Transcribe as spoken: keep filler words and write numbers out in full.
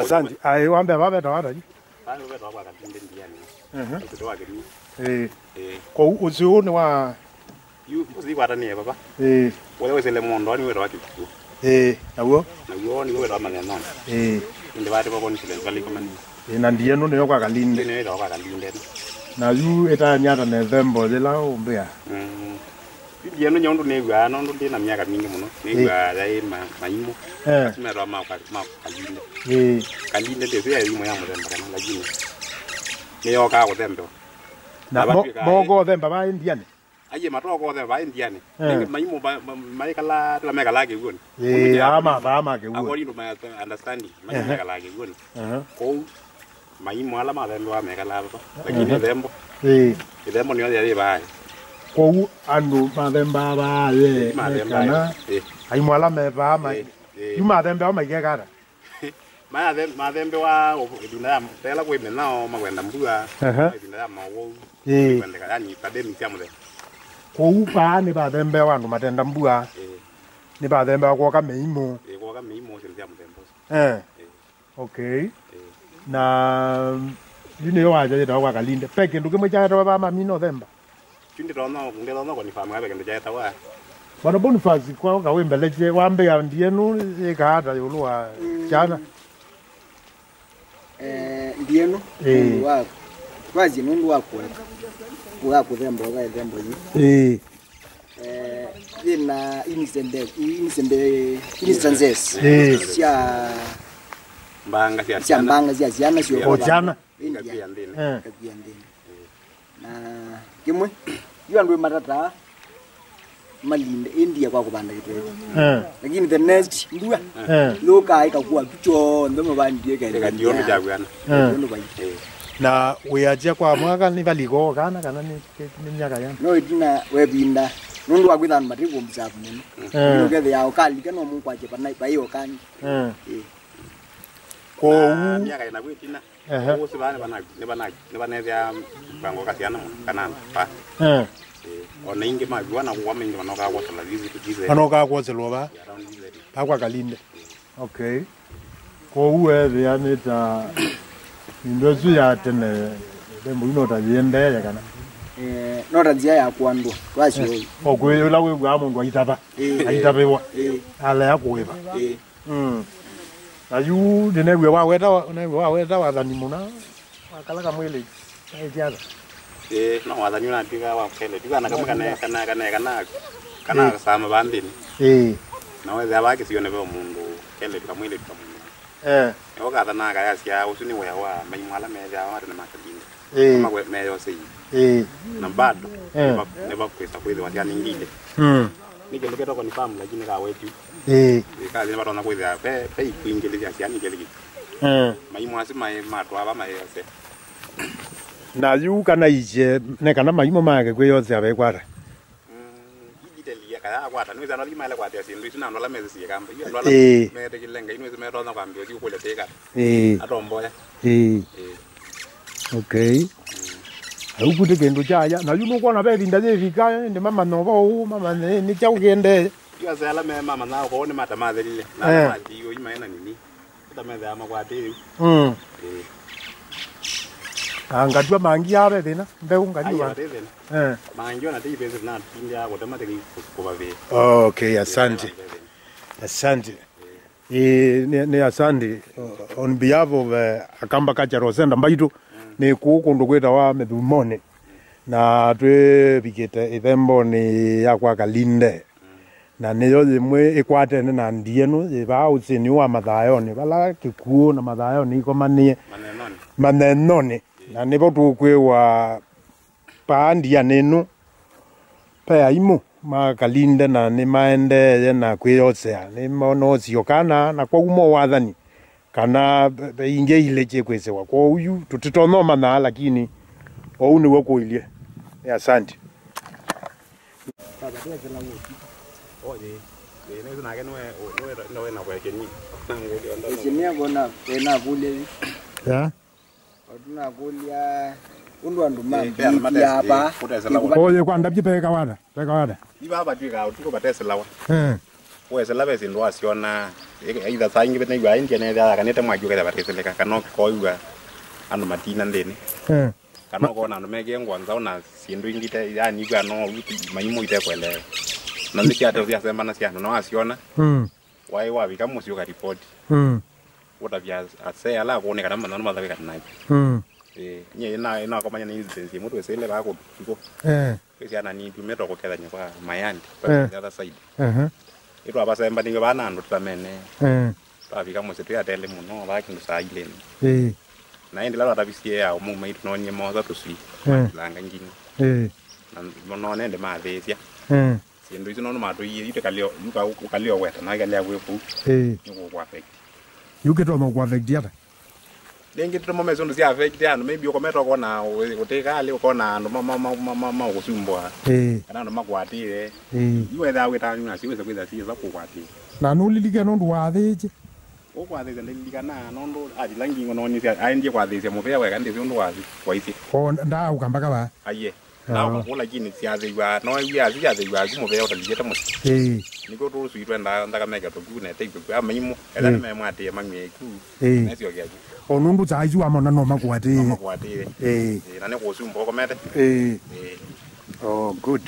Asante. Ai, wambe vaveta wata yu. Vandu vetawa kwa Kalinde Ndiani. Mhm. Ũsĩ wa Kĩmini. Eh. Eh. Kwa u-, ũsĩ ũũ nĩ wa Yu, ũsĩ kwatanĩe vava. Eh. Ũla wĩsĩle mũndũ, nĩ wĩtawa Kĩkuũ. Eh, naw'o? Naw'o nĩ wĩtawa Manenoni. Eh. Ĩndĩ vate kwa confidence, vale komani. Eh, na Ndienu nĩyo kwa Kalinde. Nĩ wĩtawa kwa Kalinde. Na yu ĩtanyata na ĩthembo yĩla ũmbĩa. Mm. Yu Ndienu nyondo nĩw'aa, nũndũ ndĩ na myaka mingĩ mũno. Nĩw'aa yaĩ ma-, maimũ. Eh. Asu metawa ma kwa-, ma Kalinde. Eh. Kalinde ndĩsĩ ya ĩmwe ya mũthemba kana, lakini nĩyokaa kũthembewa. Na Na mo-, vatw'ĩka moko ũthemba va Indiani? Aiye, matoka ũthemba va Indiani. Eh. Nĩngĩ maimũ ma-, ma-, maikala, tila mekalaa kĩw'ũnĩ. Eh, aa ma-, aa ma kĩw'ũnĩ. According to my understanding, maimũ Ehe. mekalaa kĩw'ũnĩ. Ehe. Kwoou, maimũ ala mathembewa mekalaa vava. Lakini Ehe. thembo. Eh. Ĩthembo nĩyo yĩvaa. Kwoou andũ mathembaa vaa ye, Mathembaa kana ye. Eh. Aimũ ala me vaa ma-, Eh, eh. yu mathembewa maikekata. Mathe-, mathembewa ĩvinda ya, tela kwĩ mĩnao makwenda mbua, Ehe. ĩvinda ya mawau, Ĩĩ. kwendeka, yani pandemic sya mũthemba. Kwoou vaa nĩvathembewa andũ matenda mbua, Ĩĩ. nĩvathembewa kwoka mĩimũ. Ĩĩ, kwoka mĩimũ, syĩndũ sya mũthemba ũsu. Eh. Ĩĩ. Okay. Ĩĩ. Na yu nĩyo waja yĩtawa kwa Kalinde. Ve kĩndũ kĩmwe kyaetawa vaa mamina ũthemba? Yu nditonya, nditonya confirm kana ve kĩndũ kyaetawa. Bwana Boniface, kwa ũka wĩmbelekye, wambĩa Ndienu yĩkaa ata ĩũlũ wa Mm. kyana? Eh, Ndienu, Ĩĩ. nũndũ wa, twasie nũndũ wa kũeka, wa kũthemba ũka ĩthembo yĩ. Ĩĩ. Eh, yĩna incident, incident, instances Ĩĩ. sya Mbanga sya sya syana. mbanga sya syana syo O syana. India. Ikakwia nthĩnĩ. Eh. Ikakwia nthĩnĩ. Na kĩmwe, yu andũ matataa malinde India kwa kũvanda kĩtwee. Eh. Lakini the next mbua, Eh. yũkaa ĩkakua tu kyonthe mavandie Ĩkatia ũndũ kyakwĩana. Eh. Ũndũ vai. Eh. Na wĩatya kwa mwaka nĩ valiko kana, kana nĩ, nĩ myaka yana? No ĩtina wevinda, nũndũ wa kwĩtha andũ matikũmbusavu mũno. Eh. Ũkethĩa ũkalika no mũkwatye pana, vai ũkani. Eh. Eh. Kwoou Na myaka ĩna kwĩ ĩtina. Ehe. Ũsĩ vaa nĩvana-, nĩvana-, nĩvanethĩa mpango kasyana mũno, kana pa. Eh. Eh, o na ingĩ maviwa na kũwa maingĩ manokaa kwosela these, these. Manokaa kwoselwa va? Yeah, around these area. Akwa Kalinde. Okay. Kwoou wethĩa nĩ ta indo ĩsu ya tene, thembo ino ta yĩendee kana? Eh, no ta nzĩa ya kũandwa, twasyo. O kwĩ ũla wĩw'aa mũndũ aitava. Eh. Aitavĩwa. Eh. Alea kũĩva. Eh. Mm. Na yu nĩneew'e waweta wa-, neew'e waweta wathani mũna, wakala kamwĩlĩ, aĩtya ata? Ĩĩ, no wathani ũnatw'ĩkaa wa keleti, kana kamwe kana, kana, kana, kana, kana Ĩĩ. kasama va nthĩnĩ. Ĩĩ. Na wethĩa va kĩsionĩ ve mũndũ, keleti kamwĩlĩ kamũndũ. Eh. Nĩwe kathanaa kayasya, ũsu nĩ wĩa wa maimũ ala methĩawa tene ma Kalinde. Ĩĩ. Kama we-, meyosei. Ĩĩ. Na bado, Eh. nĩva-, nĩvakwĩsa kwĩthĩwa syana ingĩ ilĩ. Mm. Nĩ kĩndũ kĩto confirm, lakini kawetyu. Ĩĩ. Ĩĩ, kathi nĩvatonya kwĩthĩa ve, ve ikwingĩlĩthya syana ingĩ ilĩ. Eh. Maimũ asu maĩ matwaa va mayose. Na yu kana iche, ne kana maimũ make kwĩyosea vekwata. Mm, yu detail ya kaya akwata, nĩwĩsĩ andũ ala maĩle kwatĩa syĩndũ isu na andũ ala mesĩsie kamba. Yu andũ ala Ĩĩ. metĩkĩle Ngai, nĩwĩsĩ metonya kwambĩa ũthiĩ ũkũlya tĩka. Ĩĩ. Atomboya. Ĩĩ. Ĩĩ. Okay. Au kuti kĩndũ kyaya. Na yu nũkwona ve ĩvinda yĩvika, ĩndĩ mamanya ũvoo ũũ, mamanye nĩ kyaũ kĩendee. Yu ase ala me mamanya ũvoo nĩ mata mathelile. Na Eh. ala mathiiwe yu maena nini. Ata methĩa makwatĩĩu. Mm. Ĩĩ. Na ngatw'a mangi ave thĩna, mbeũ ngatw'a Ai, mangi. Ate thĩna. Eh. Mangi ona tei pesa na tindi ya kũtema tei kũvavĩ. Okay, asante. Asante. Eh, nĩ, nĩ asante. On behalf of, eh, Akamba Cultural Center mbaitũ, nĩ kũũ kũndũ kwĩtawa Mĩthumoni. Na twĩvikĩte ĩthembonĩ ya kwa Kalinde. Na nĩyo yĩmwe ĩkwatene na Ndienu, yĩ vaa ũsĩnĩ wa Mathayonĩ, vala Kĩkuũ na Mathayonĩ ikomanĩe Manenonĩ. Manenonĩ. Na nĩvo tũkwĩwa paa ndianĩ ĩno, ve aimũ ma Kalinde na nĩmaendeeye na kwĩyosea, nĩmonosio kana, na kwoou mo wathani. Kana ve, ve ingĩ ilĩ kyĩkwĩsĩwa. Kwoou yu tũtitonya ũmanya, lakini ũu nĩw'o kũilyĩ. Nĩ asante. Baba, twesela woti. Oye. Ĩĩ, nĩsĩ nake nĩwe, nĩwe, nĩwe na kwekeni. Ĩkĩmĩa kona, wĩna kũlya yu. Ya. Otunakũlya, ũndũ andũ Eh, mambĩĩthya eh, apa. Kũtesela woti. Oye, kwa ndavye peka wada, peka wada. Iva vatw'ĩkaa ũtukũ vateselawa. Eh. Wesĩla ve syĩndũ wasyona, either saa ingĩ nĩw'aa ĩndĩ nethĩa yakanĩte mwaki ũkethĩa vatĩsĩlĩka, kana ũkĩkoĩw'a andũ matina nthĩnĩ. Eh. Kana ũkona andũ mekĩe ngũa nzaũ na syĩndũ ingĩ ite, yani, ivw'ano maimũ itekũelewa. Na nthĩ syate syasembana sya andũ, na wasyona, Mm. waĩ wavika mũsyĩ ũkaripoti. Mm. Ũtavya ase ala akũnĩ kana manyano mathavĩkana navyo. Mm. Ĩĩ, nyie ĩna, ĩnakomanya nĩ incidents ĩmwe twĩsĩle vaa kũtukũ. Eh. Twĩ syana nini, tumĩtwe kũkethany'a kwa my aunt, kwa Eh. the other side. Aha. Ĩtwavasembanĩw'e vaa na andũ tũtamene. Eh. Twavika mũsyĩ twĩ atele mũno, vaa kĩndũ saa ilĩ. Ĩĩ. Na ĩndĩ la twatavisie ya ũmwe maitũ noonie moosa tũswii, Eh. matilanga nginya. Ĩĩ. Na none ĩndĩ mathĩĩsya. Eh. Syĩndũ isu nũndũ matũie, yu tĩkalio, yu ka-, ũkalio weta, na ĩkalea kwĩ kũu. Ĩĩ. Nĩ kũkũ affect. Yu kĩtonya kũ affect ata? Rĩngĩ tũtũmo me syũndũ sya affect andũ, maybe ũkomete ũkona ũ-, ũtĩkalĩ, ũkona andũ ma, ma, ma, ma, ma, maũkũsumbũa. Ĩĩ. Kana andũ makwatĩe. Ĩĩ. Yu wethaa wĩta nasi wĩse kwĩtha siĩsa kũkwatĩe. Na nũlilikana ũndũ wathĩĩkye? Ũkwathĩĩsya ndililikana, nũndũ atila ngingo nonisya, aendie kwathĩĩsya mũvea weka, ndĩsĩ ũndũ wathi, waisye. O, ndaaũka mbaka vaa? Aiye. Na Ah. ũla kini syathĩw'a, no wia asu syathĩw'a aku mũvea ũtalikĩte mũsyĩ. Ĩĩ. Nĩkyo tũsui twendaa nthakame ĩkatũku na ĩte ĩkũku. Amaimũ, ela Ĩĩ. nĩmemwatĩe mang'wie ĩku, Ĩĩ. mesyoke aku. O nũndũ saa isu wamona no makwatĩe. No makwatĩe. Ĩĩ. Ĩĩ, na nĩ kũsumba ũkomete. Ĩĩ. Ĩĩ. Oh, good.